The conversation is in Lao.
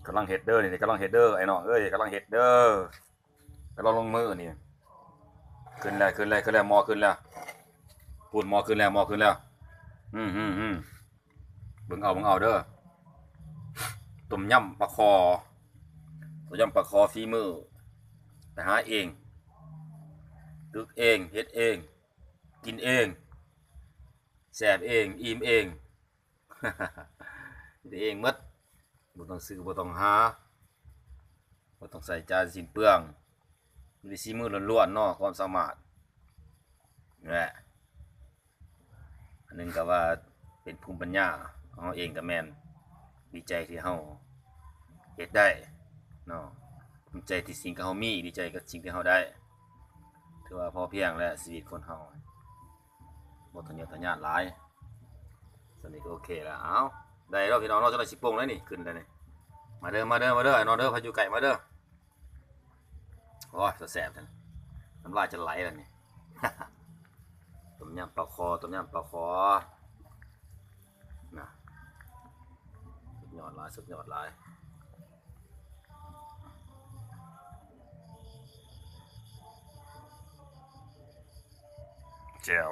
ກຳລັງເຮັດເດີ ນີ້ກຳລັງເຮັດເດີ ໄອ້ນ້ອງເອີຍ ກຳລັງເຮັດເດີ ກຳລັງລົງມືນີ້. ຂຶ້ນແລ້ວ ຂຶ້ນແລ້ວ ຂຶ້ນແລ້ວ ໝໍ້ຂຶ້ນແລ້ວ ພຸ້ນ ໝໍ້ຂຶ້ນແລ້ວ ໝໍ້ຂຶ້ນແລ້ວ. ອືມໆໆ ເບິ່ງເອົາ ເບິ່ງເອົາເດີ. ຕົ້ມຍຳປາຄໍ່ ຕົ້ມຍຳປາຄໍ່ ຝີມື ໄປຫາເອງ ຕຶກເອງ ເຮັດເອງ ກິນເອງ ແຊບເອງ ອີ່ມເອງ ເຮັດເອງໝົດ ບໍ່ຕ້ອງຊື້ ບໍ່ຕ້ອງຫາ ບໍ່ຕ້ອງໃຊ້ຈ່າຍສິ້ນເປືອງ ມີແຕ່ສີມືລ້ວນໆເນາະ ຄວາມສາມາດ. ແຫຼະ ອັນໜຶ່ງກໍວ່າເປັນພູມປັນຍາຂອງເຮົາເອງກໍແມ່ນ. ດີໃຈທີ່ເຮົາເຮັດໄດ້ເນາະ ພູມໃຈທີ່ສິ່ງທີ່ເຮົາມີ ດີໃຈກັບສິ່ງທີ່ເຮົາໄດ້. ຖືວ່າພໍພຽງແລ້ວ ຊີວິດຄົນເຮົາບໍ່ທະເຍີທະຍານຫຼາຍ. ສ່ຳນີ້ກໍໂອເຄແລ້ວ. ເອົາ ໄດ້ແລ້ວພີ່ນ້ອງເນາະ ຈັກໜ້ອຍຊິປົງແລ້ວນີ້ ຂຶ້ນແລ້ວນີ້. ມາເດີ ມາເດີ ມາເດີ ໄອ້ນ້ອງເດີ ໃຜຢູ່ໃກ້ມາເດີ. ໂອ້ຍ ແຊບໆ ນ້ຳລາຍຈະໄຫຼແລ້ວນີ້. ຕົ້ມຍຳປາຄໍ່ ຕົ້ມຍຳປາຄໍ່ນະ ສຸດຍອດຫຼາຍ ສຸດຍອດຫຼາຍ. ແຈ່ວ